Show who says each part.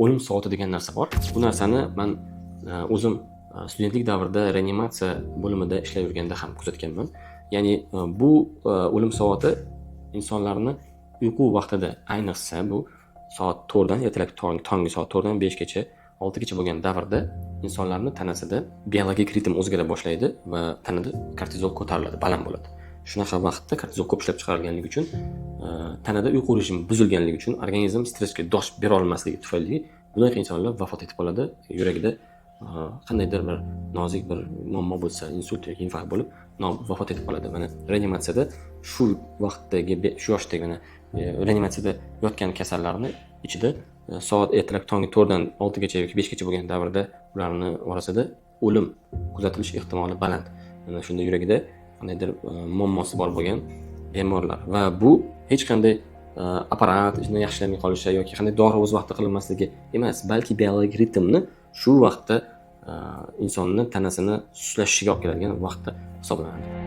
Speaker 1: O'lim soati degan narsa bor. Bu narsani man o'zim studentlik davrida reanimatsiya bo'limida ishlab yurganda ham kuzatganman. Ya'ni bu o'lim soati insonlarni uyqu vaqtida, ayniqsa bu soat 4dan, ertalabki tongi soat 4dan 5gacha, 6gacha bo'lgan davrda insonlarni tanasida biologik ritm o'zgara boshlaydi va tanada kortizol ko'tariladi, baland bo'ladi. Shunaqa vaqtda kortizol ko'p ishlab chiqarilganligi uchun, tanada uyqu rejimi buzilganligi uchun, organizm stressga dosh bera olmasligi tufayli bunaqa insonlar vafot etib qoladi. Yuragida qandaydir bir nozik bir muammo bo'lsa, insult yoki infarkt bo'lib vafot etib qoladi. Mana reanimatsiyada shu vaqtdagi, shu yoshdagi, mana reanimatsiyada yotgan kasallarni ichida soat ertalab tongi 4dan 6gacha yoki 5gacha bo'lgan davrda ularni orasida o'lim kuzatilish ehtimoli baland. Mana shunda yuragida qandaydir muammosi bor bo'lgan bemorlar va bu hech qanday apparat yaxshilanmay qolishi yoki qanday dori o'z vaqtida qilinmasligi emas, balki biologik ritmni shu vaqtda insonni tanasini suslashishiga olib keladigan vaqtda hisoblanadi.